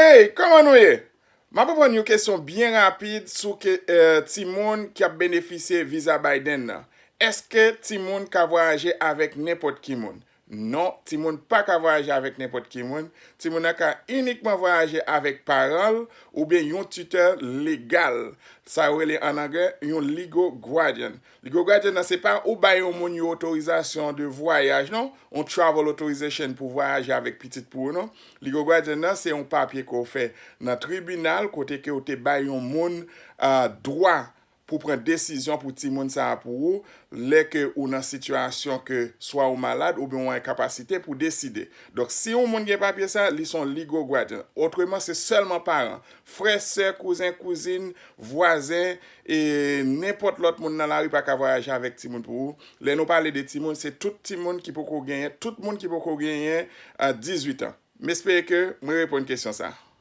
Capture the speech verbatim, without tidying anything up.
Hey, kòman nou ye? M ap reponn yon kesyon byen rapid sou ke, eh, timoun ki ap benefisye viza Biden nan. Èske timoun ka vwayaje avèk nenpòt ki moun? Non, timoun pa ka vwayaje avèk nenpòt ki moun. Timoun nan ka inikman vwayaje avèk paran l oubyen yon titè legal. Sa yo rele an anglè yon legal guardian. Legal guardian nan se pa ou bay yon moun yon otorizasyon de vwayaj non, yon travel authorization pou vwayaje avèk pitit pou ou non. Legal guardian nan se yon papye ke w fè nan tribinal kote ke w te bay yon moun, ah, dwa pou pran desizyon pou timoun sa a pou ou, lè ke ou nan sitiyasyon ke swa ou malad oubyen ou an enkapasite pou deside. Donk, si yon moun gen papye sa, li se yon legal guardian. Otreman, se sèlman paran, frè, sè, kouzen, kouzin, vwazen, e nenpòt lòt moun nan lari pa ka vwayaje avèk timoun pou ou. Lè nou pale de timoun, se tout timoun ki poko genyen, tout moun ki poko genyen, ah, dizuit an. M espere ke mwen reponn kesyon sa a.